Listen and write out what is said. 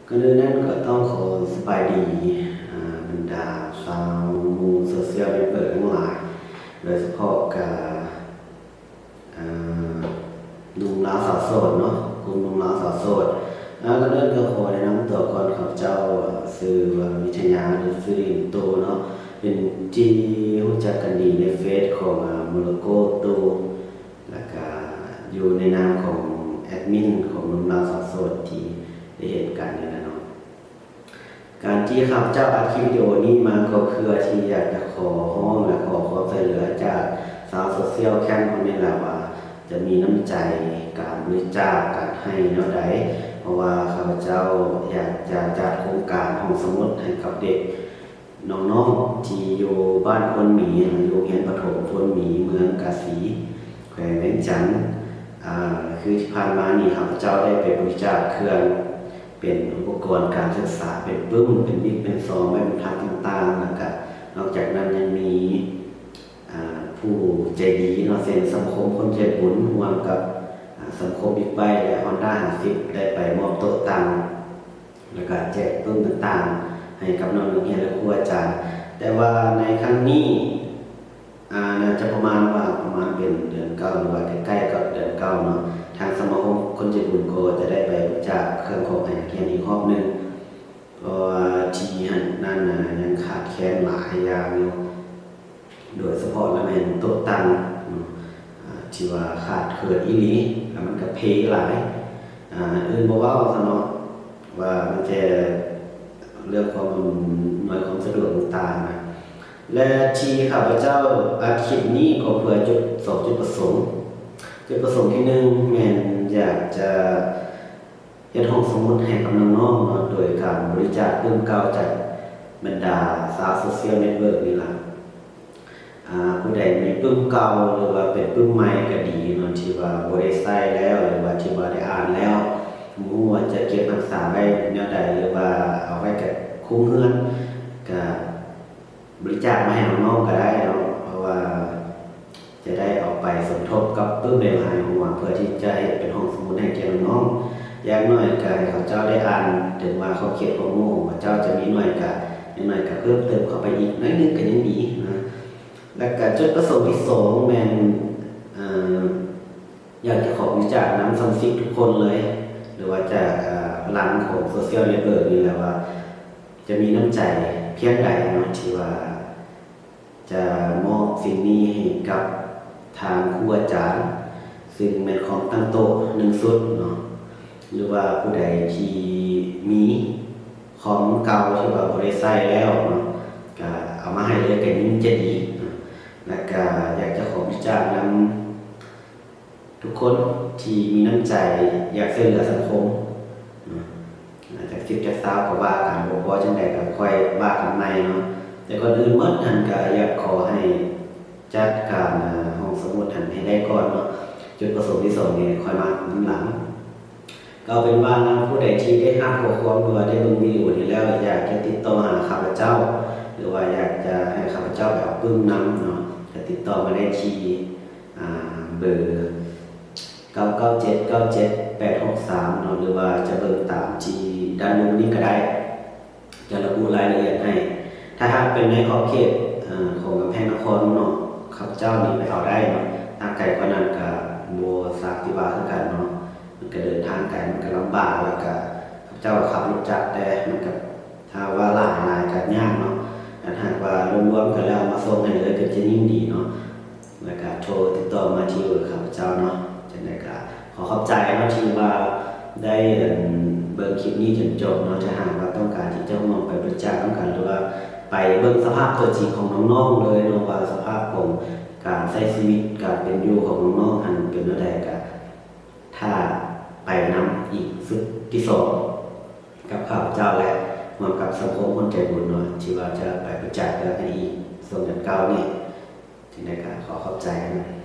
ກ່ອນອື່ນນັ້ນກໍຕ້ອງຂໍສະບາຍດີ ອາ ບັນດາຊາວໝູ່ໂຊຊຽວເນັດເວີກທັງຫຼາຍ ໂດຍສະເພາະກະ ອາ ໜຸ່ມລາວສາວໂສດເນາະ, ກຸ່ມໜຸ່ມລາວສາວໂສດ. ອາ ກ່ອນອື່ນກໍຂໍແນະນຳຕົວກ່ອນ, ຂ້າພະເຈົ້າຊື່ວ່າວິທະຍາ ຫຼື ຊື່ຫຼິ້ນໂຕເນາະ, ເປັນທີ່ຮູ້ຈັກກັນດີໃນເຟສຂອງ ອາ ໂມໂລໂກໂຕ ແລ້ວກະຢູ່ໃນນາມຂອງແອດມິນຂອງໜຸ່ມລາວສາວໂສດທີ່ໄດ້ເຫັນກັນນີ້ແຫຼະເນາະ. ການທີ່ຂ້າພະເຈົ້າອັດຄລິບວິດີໂອນີ້ມາ ກໍເພື່ອທີ່ຢາກຈະຂໍຮ້ອງ ແລະ ຂໍຄວາມຊ່ວຍເຫຼືອຈາກຊາວໂຊຊຽວແຄມເຮົານີ້ແຫຼະວ່າ ຈະມີນ້ຳໃຈການບໍລິຈາກ ການໃຫ້ແນວໃດ, ເພາະວ່າຂ້າພະເຈົ້າຢາກຈະຈັດໂຄງການຫ້ອງສະໝຸດໃຫ້ກັບເດັກ ນ້ອງໆທີ່ຢູ່ບ້ານໂພນໝີ ຢູ່ໂຮງຮຽນປະຖົມໂພນໝີ ເມືອງກາສີ ແຂວງວຽງຈັນ. ອາ ຄືທີ່ຜ່ານມານີ້ ຂ້າພະເຈົ້າໄດ້ໄປບໍລິຈາກເຄື່ອງເປັນອຸປະກອນການສຶກສາ ເປັນປຶ້ມ ເປັນບິກ ເປັນຊອງ ໄມ້ບັນທັດຕ່າງໆ ແລ້ວກະນອກຈາກນັ້ນຍັງມີ ອາ ຜູ້ໃຈດີເນາະ ເຊັ່ນ ສະມາຄົມຄົນໃຈບຸນ ຮ່ວມກັບ ອາ ສະມາຄົມບິກໄບ ແລະ ຮອນດ້າຫ້າສິບ ໄດ້ໄປມອບໂຕະຕັ່ງ ແລ້ວກະແຈກປຶ້ມຕ່າງໆ ໃຫ້ກັບນ້ອງນັກຮຽນ ແລະ ຄູອາຈານ. ແຕ່ວ່າໃນຄັ້ງນີ້ ອາ ໜ້າຈະປະມານວ່າ ປະມານເປັນເດືອນເກົ້າ ຫຼືວ່າໃກ້ໆກັບເດືອນເກົ້າເນາະ, ທາງສະມາຄົມຄົນໃຈບຸນກໍຈະໄດ້ໄປບໍລິຈາກເຄື່ອງຂອງໃຫ້ນັກຮຽນອີກຮອບໜຶ່ງ ເພາະວ່າທີ່ຫັ້ນນັ້ນນະ ຍັງຂາດແຄນຫຼາຍຢ່າງຢູ່. ໂດຍສະເພາະລະແມ່ນໂຕະຕັ່ງເນາະ ອາ ທີ່ວ່າຂາດເຂີນອີ່ຫຼີ ແລ້ວມັນກະເພຫຼາຍ. ອາ ອັນອື່ນບໍ່ເວົ້າຊະເນາະ ວ່າມີແຕ່ເລື່ອງຄວາມອຳນວຍຄວາມສະດວກຕ່າງໆນະ. ແລະ ທີ່ຂ້າພະເຈົ້າອັດຄລິບນີ້ກໍເພື່ອຈຸດ ສອງຈຸດປະສົງ. ຈຸດປະສົງທີໜຶ່ງ ແມ່ນຢາກຈະ ເຮັດຫ້ອງສະໝຸດໃຫ້ກັບນ້ອງໆເນາະ ໂດຍການບໍລິຈາກປຶ້ມເກົ່າຈາກບັນດາຊາວໂຊຊຽວເນັດເວີກນີ້ລະ. ອາ ຜູ້ໃດມີປຶ້ມເກົ່າ ຫຼືວ່າເປັນປຶ້ມໃໝ່ກໍດີເນາະ ທີ່ວ່າບໍ່ໄດ້ໃຊ້ແລ້ວ ຫຼືວ່າທີ່ວ່າໄດ້ອ່ານແລ້ວ ບໍ່ຮູ້ວ່າຈະເກັບຮັກສາໄວ້ແນວໃດ ຫຼືວ່າເອົາໄວ້ກັບຄຸ້ມເຮືອນ ກະ ບໍລິຈາກມາໃຫ້ນ້ອງໆກໍໄດ້ເນາະ ເພາະວ່າຈະໄດ້ເອົາໄປສົມທົບກັບປຶ້ມຫຼາຍໆຫົວ ເພື່ອທີ່ຈະເຮັດເປັນຫ້ອງສະໝຸດໃຫ້ແກ່ນ້ອງໆ. ຢ່າງໜ້ອຍກໍໃຫ້ເຂົາເຈົ້າໄດ້ອ່ານ, ເຖິງວ່າຂອບເຂດຄວາມຮູ້ຂອງເຂົາເຈົ້າຈະມີໜ້ອຍກໍ ຢ່າງໜ້ອຍກໍເພີ່ມເຕີມເຂົ້າໄປອີກໜ້ອຍໜຶ່ງກໍຍັງດີນະ. ແລ້ວກໍຈຸດປະສົງທີສອງແມ່ນ ເອີ ຢາກຈະຂໍບໍລິຈາກນຳສະມາຊິກທຸກຄົນເລີຍ ຫຼືວ່າຈາກ ເອີ ຫຼັງຂອງໂຊຊຽວເນັດເວີກນີ້ແຫຼະວ່າ ຈະມີນ້ຳໃຈພຽງໃດເນາະ ທີ່ວ່າຈະມອບສິ່ງນີ້ໃຫ້ກັບທາງຄູອາຈານ ຊຶ່ງແມ່ນຄອມຕັ້ງໂຕະໜຶ່ງຊຸດເນາະ ຫຼືວ່າຜູ້ໃດທີ່ມີຄອມເກົ່າທີ່ວ່າບໍ່ໄດ້ໃຊ້ແລ້ວເນາະ ກະເອົາມາໃຫ້ເລີຍກະຍິ່ງຈະດີເນາະ. ແລ້ວກະຢາກຈະຂໍບໍລິຈາກນຳ ທຸກຄົນທີ່ມີນ້ຳໃຈຢາກຊ່ວຍເຫຼືອສັງຄົມເນາະ ອາ ຈັກສິບຈັກຊາວກໍວ່າກັນ ບໍ່ພໍຈັ່ງໃດກໍຄ່ອຍວ່າກັນໃໝ່ເນາະ. ແຕ່ກ່ອນອື່ນໝົດຫັ້ນກໍຢາກຂໍໃຫ້ຈັດການ ອາ ຫ້ອງສະໝຸດຫັ້ນໃຫ້ໄດ້ກ່ອນເນາະ, ຈຸດປະສົງທີສອງນີ້ຄ່ອຍມານຳຫຼັງ. ກໍເອົາເປັນວ່າຜູ້ໃດທີ່ໄດ້ຮັບຂໍ້ຄວາມ ຫຼືວ່າໄດ້ເບິ່ງວິດີໂອນີ້ແລ້ວ ຢາກຈະຕິດຕໍ່ຫາຂ້າພະເຈົ້າ ຫຼືວ່າຢາກຈະໃຫ້ຂ້າພະເຈົ້າໄປເອົາປຶ້ມນຳເນາະ ກໍຕິດຕໍ່ມາໄດ້ທີ່ ອາ ເບີ ເກົ້າເກົ້າເຈັດ ເກົ້າເຈັດແປດຫົກສາມເນາະ ຫຼືວ່າຈະເບິ່ງຕາມທີ່ດ້ານລຸ່ມນີ້ກໍໄດ້ ຈະລະບຸລາຍລະອຽດໃຫ້. ຖ້າຫາກເປັນໃນຂອບເຂດ ເອີ ຂອງກຳແພງນະຄອນເນາະ ຂ້າພະເຈົ້ານີ້ໄປເອົາໄດ້ເນາະ, ຖ້າໄກກວ່ານັ້ນກໍບໍ່ຊາບທີ່ວ່າຄືກັນເນາະ, ມັນກໍເດີນທາງໄກ ມັນກໍລຳບາກ ແລ້ວກໍຂ້າພະເຈົ້າກໍຂັບລົດຈັກແດ່ ມັນກໍ ຖ້າວ່າຫຼາຍໆກໍຍາກເນາະ, ຖ້າຫາກວ່າລວມໆກັນແລ້ວເອົາມາສົ່ງໃຫ້ເລີຍກໍຈະຍິ່ງດີເນາະ. ແລ້ວກະໂທຕິດຕໍ່ມາທີ່ເບີຂ້າພະເຈົ້າເນາະ. ຈັ່ງໃດກະຂໍຂອບໃຈເນາະ ທີ່ວ່າໄດ້ ອັນ ເບິ່ງຄລິບນີ້ຈົນຈົບເນາະ. ຖ້າຫາກວ່າຕ້ອງການທີ່ຈະຮ່ວມໄປບໍລິຈາກນຳກັນ ຫຼືວ່າໄປເບິ່ງສະພາບຕົວຈິງຂອງນ້ອງໆເລີຍເນາະ ວ່າສະພາບຂອງການໃຊ້ຊີວິດ ການເປັນຢູ່ຂອງນ້ອງໆຫັ້ນເປັນແນວໃດ ກະຖ້າໄປນຳອີກຊຸດທີສອງກັບຂ້າພະເຈົ້າ ແລະ ຮ່ວມກັບສັງຄົມຄົນໃຈບຸນເນາະ ທີ່ວ່າຈະໄປບໍລິຈາກເລື່ອງໃຫ້ອີກ ຊ່ວງເດືອນເກົ້ານີ້. ຈັ່ງໃດກະຂໍຂອບໃຈນຳ.